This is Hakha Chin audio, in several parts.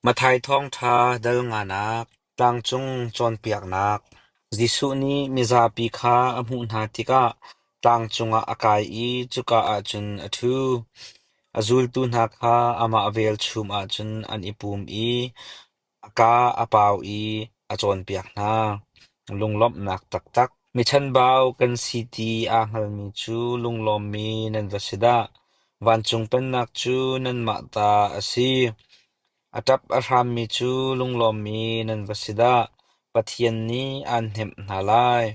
Matthai thawngṭha dal nganak, tlangcung cawnpiaknak. Jesuh nih mizapi kha a hmuh hna tikah tlang cungah a kai i cuka ah cun a ṭhu. A zultu hna kha amah velchum ah cun an i pum i a kaa a pau i a cawnpiak hna. Lunglawmhnak taktak. Mi chanbau kan si ti aa hngalmi cu lunglawmmi nan va si dah! Vancung Pennak cu nanmah ta a si. A ṭap a hrammi cu lunglawmmi nan va si dah! Pathian nih aan hnemh hna lai.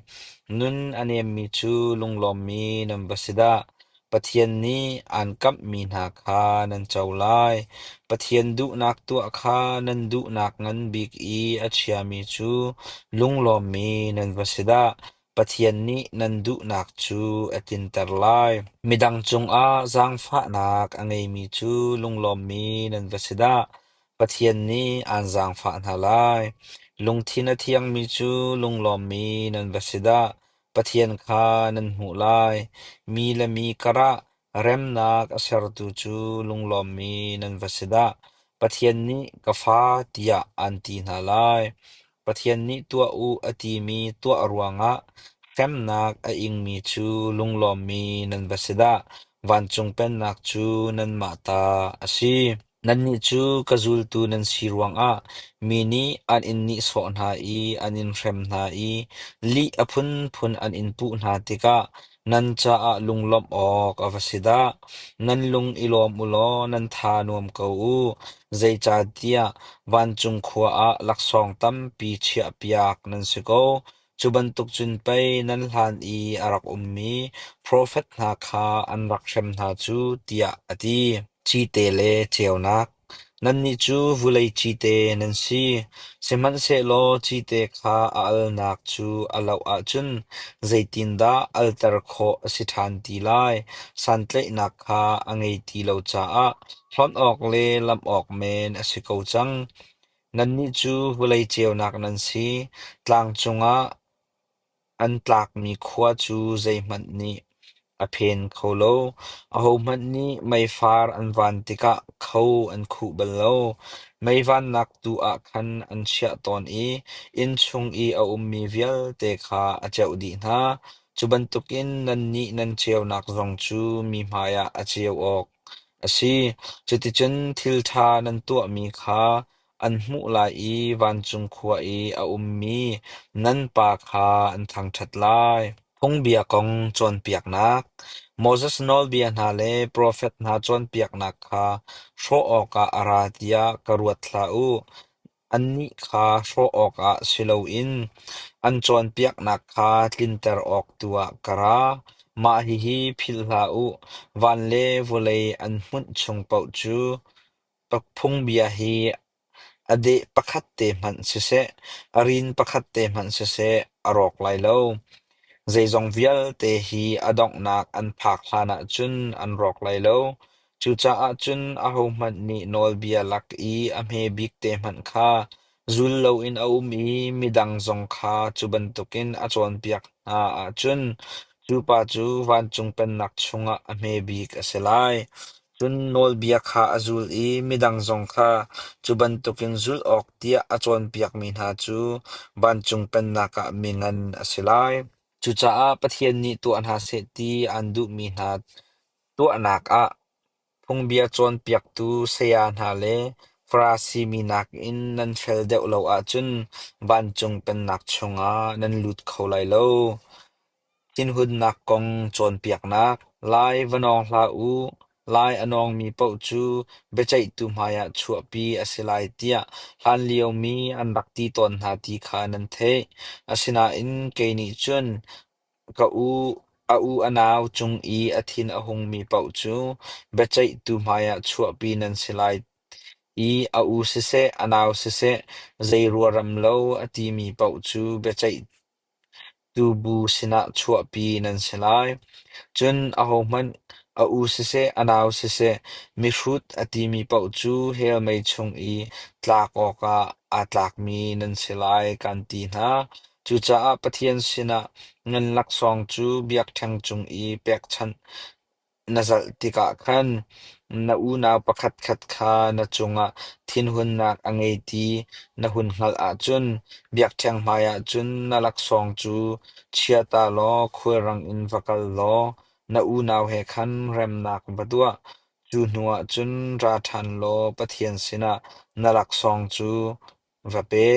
Nun a nemmi cu lunglawmmi nan va si dah! Pathian nih aan kamhmi hna kha nan co lai. Pathian duhnak tuah kha nan duhnak ngan bik i a chiami cu lunglawmmi nan va si dah! Pathian nih nan duhnak cu a tlinter lai. Midang cungah zaangfahnak a ngeimi cu lunglawmmi nan va si dah! Pathian nih aan zaangfah hna lai. Lungthin a thiangmi cu lunglawmmi nan va si dah! Pathian kha nan hmuh lai. Mi le mi karah remnak a sertu cu lunglawmmi nan va si dah! Pathian nih ka fa tiah aan ti hna lai. Pathian nih tuah u a timi tuah ruangah hremnak a ingmi cu lunglawmmi nan va si dah! Vancung Pennak cu nanmah ta a si. Nannih cu ka zultu nan si ruangah mi nih an in nihsawh hna i an in hrem hna i lih a phunphun an in puh hna tikah nan caah lunglawmh awk a va si dah! Nan lung i lawm u law nan tha nuam ko u, zeicahtiah vancung khua ah laksawng tampi chiahpiak nan si ko. Cu bantuk cun pei nan hlan i a rak ummi profet hna kha an rak hrem hna cu, tiah a ti. Cite le ceunak. Nannih cu vulei cite nan si, sihmanhsehlaw cite kha a alnak cu a loh ahcun zeitindah alter khawh a si ṭhan ti lai? Santlaihnak kha a ngei ti lo caah hlonh awk le lamh awk men a si ko cang. Nannih cu vulei ceunak nan si. Tlang cungah An tlakmi khua cu zeihmanh nih a phen kho lo. Ahohmanh nih meifar an van tikah kho an khuh bal lo. Mei vannak tu ah khan an chiah tawn i inn chung i a ummi vialte kha a ceuh dih hna. Cu bantukin nannih nan ceunak zong cu mi hmaiah a ceu awk a si. Cuticun thil ṭha nan tuahmi kha an hmuh lai i vancung khua i a ummi nan Pa kha an thangṭhat lai. Phungbia kong cawnpiaknak. Moses nawlbia hna le profet hna cawnpiaknak kha hrawh awkah a ra tiah ka ruat hlah u. Annih kha hrawh awkah si loin an cawnpiaknak kha tlinter awk tu ah ka ra. Mah hihi philh hlah u: van le vawlei an hmunh chung paoh cu Phungbia hi a deh pakhat te hmanh siseh, a rin pakhat te hmanh siseh a rawk lai lo. Zeizong vialte hi a donghnak an phak hlanah cun an rawk lai lo. Cucaah cun ahohmanh nih nawlbia lak i a hme bik te hmanh kha zul loin a um i midang zong kha cu bantukin a cawnpiak hna ahcun cu pa cu vancung pennak chungah a hme bik a si lai. Cun nawlbia kha a zul i midang zong kha cu bantukin zulh awk tiah a cawnpiakmi hna cu vancung pennak ah mingan a si lai. Cucaah Pathian nih tuah hna seh ti aan duhmi hna tuahnak ah phungbia cawnpiaktu saya hna le Farasi mi nakin nan fel deuh lo ahcun vancung pennak chungah nan lut kho lai lo. Thinhunnak kong cawnpiaknak. Lai va nawng hlah u, lai a nawngmi paoh cu biaceihtu hmaiah chuahpi a si lai tiah hlanlio mi an rak ti tawn hna ti kha nan theih. Asinain kei nih cun ka u a u a nau cung i a thin a hungmi paoh cu biaceihtu hmaiah chuahpi nan si lai i a u siseh, a nau siseh, zei ruaram lo a timi paoh cu biaceih Tubu sinah chuahpi nan si lai. Cun ahohmanh a u siseh, a nau siseh, mihrut a timi paoh cu hell mei chung i tlak awkah aa tlakmi nan si lai, kan ti hna. Cucaah Pathian sinah nan laksawng cu biakṭheng cung i pekchanh na zalh tikah khan. Na unau pakhatkhat kha na cungah thinhunnak a ngei ti na hun hngalh ahcun biakṭheng hmaiah cun na laksawng cu chia ta law khulrang in va kal law na unau he khan remnak va tuah. Cu hnuah cun ra ṭhan law Pathian sinah na laksawng cu va pe.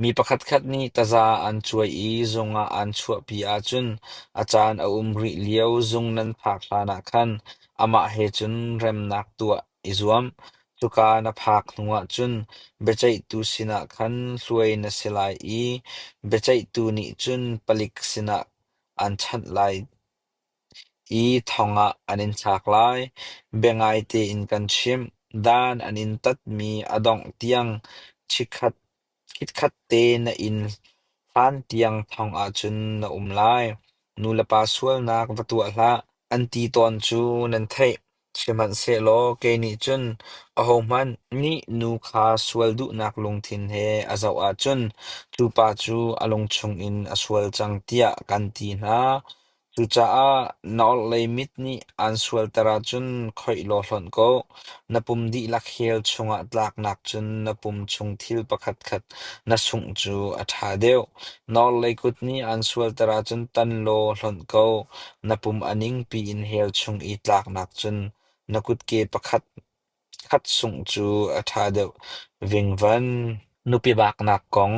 Mi pakhatkhat nih taza an cuai i zung ah an chuahpi ahcun a caan a um rih lio zung nan phak hlanah khan amah he cun remnak tuah i zuam. Cuka na phak hnuah cun biaceihtu sinah khan hluai na si lai i biaceihtu nih cun palik sinah an chanh lai i thong ah an in thlak lai. Biangai tein kan chimh, dan an in tatmi a dongh tiang chikkhat Chitkhatte na inn hlan tiang thong ahcun na um lai. Nulepa sualnak va tuah hlah, an ti tawn cu nan theih. Sihmanhsehlaw kei nih cun ahohmanh nih nu kha sual duhnak lungthin he a zoh ahcun cu pa cu a lung chungin a sual cang tiah kan ti hna. Cucaah na orhlei mit nih aan sualter ahcun khoih law hlonh ko. Na pum dihlak hell chungah tlaknak cun na pum chung thil pakhatkhat na sungh cu a ṭha deuh. Na orhlei kut nih aan sualter ahcun tan law hlonh ko. Na pum a ningpi in hell chung i tlaknak cun na kutke pakhat khat sungh cu a ṭha deuh vingvan. Nupi baknak kong.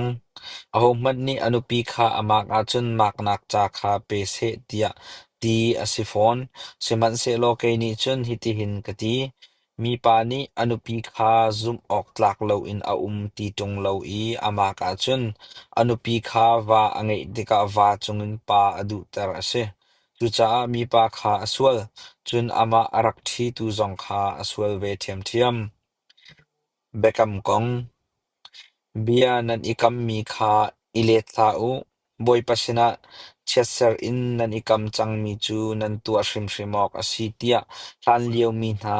Ahohmanh nih a nupi kha a mak ahcun maknak ca kha pe seh tiah ti a si fawn. Sihmanhsehlaw kei nih cun hitihin ka ti: Mipa nih a nupi kha zumh awk tlak loin a um ti ṭung lo i a mak ahcun a nupi kha va a ngeih tikah va cungin pa a duhter a si. Cucaah mipa kha a sual, cun amah a rak ṭhitu zong kha a sual ve ṭhiamṭhiam. Biakam kong. Bia nan i kammi kha i let hlah u. Bawipa sinah chiatser in nan i kam cangmi cu nan tuah hrimhrim awk a si tiah hlanlio mi hna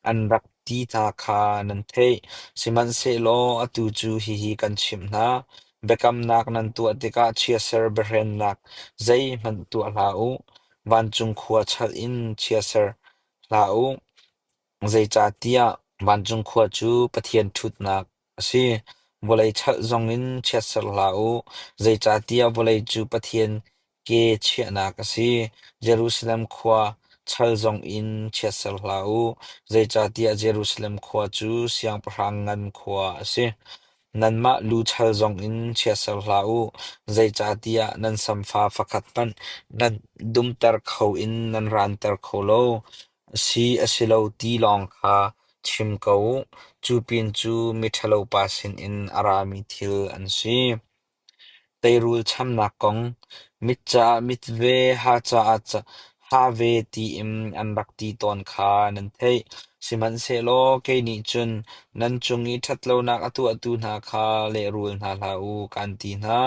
an rak ti hna kha nan theih. Sihmanhsehlaw atu cu hihi kan chimh hna: Biakamnak nan tuah tikah chiatser biahrennak zeihmanh tuah hlah u. Vancung khua chalh in chiatser hlah u. Zeicahtiah vancung khua cu Pathian ṭhutnak a si. Vawlei chalh zongin chiatser hlah u, zeicahtiah vawlei cu Pathian ke chiahnak a si. Jerusalem khua chal zongin chiatser hlah u, zeicahtiah Jerusalem khua cu siangpahrang ngan khua a si. Nanmah lu chal zongin chiatser hlah u, zeicahtiah nan samfa fakhat hmanh nan dumter kho in nan ranter kho lo. A si a si lo ti lawng kha chim ko u, cu pin cu miṭhalopa sinin a rami thil an si. Teirul chamnak kong, mit caah mit ve, ha caah ha ve tiin an rak ti tawn kha nan theih. Sihmanhsehlaw kei nih cun nan cung i ṭhatlonak a tuahtu hna kha lehrul hna hlah u, kaan ti hna.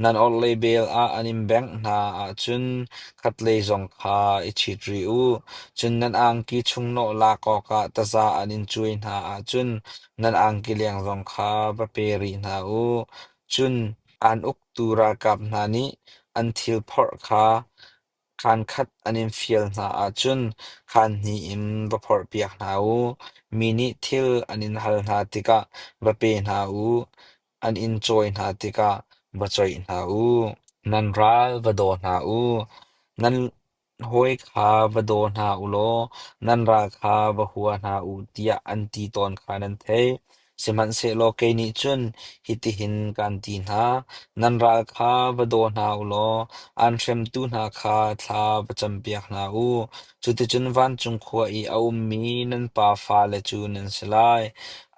Nan orhlei bel ah an in bengh hna ahcun khatlei zong kha i ṭhit rih u. Cun nan angki chungnawh lak awkah taza an in cuai hna ahcun nan angki leng zong kha va pe rih hna u. Cun aan uktu ralkap hna nih an thil phorh kha khaan khat an in fial hna ahcun khaan hnih in va phorhpiak hna u. Mi nih thil an in hal hna tikah va pe hna u, an in cawi hna tikah va coih hna u. Nan ral va daw hna u. Nan hawi kha va daw hna u law nan ral kha va hua hna u tiah an ti tawn kha nan theih. Sihmanhsehlaw kei nih cun hitihin kaan ti hna: nan ral kha va daw hna u law aan hremtu hna kha thla va campiak hna u. Cuticun vancung khua i a ummi nan Pa fale cu nan si lai.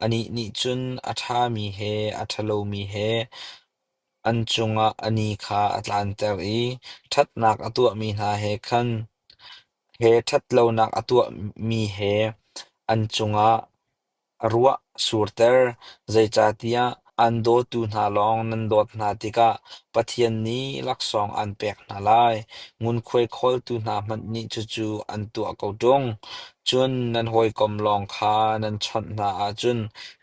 Anih nih cun a ṭhami he a ṭhalomi he an cungah a ni kha a tlanter i ṭhatnak a tuahmi hna he khan he ṭhatlonak a tuahmi he an cungah a ruah surter, zeicahtiah aan dawtu hna lawng nan dawt hna tikah Pathian nih laksawng aan pek hna lai. Ngunkhuai khawltu hna hmanh nih cucu an tuah ko ṭung. Cun nan hawikom lawng kha nan chawnh hna ahcun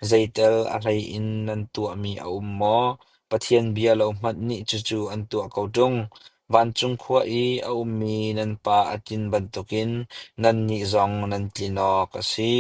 zeitel a hleiin nan tuahmi a um maw? Pathian bia lo hmanh nih cucu an tuah ko ṭung. Vancung khua i a ummi nan Pa a tlin bantukin nannih zong nan tlin awk a si.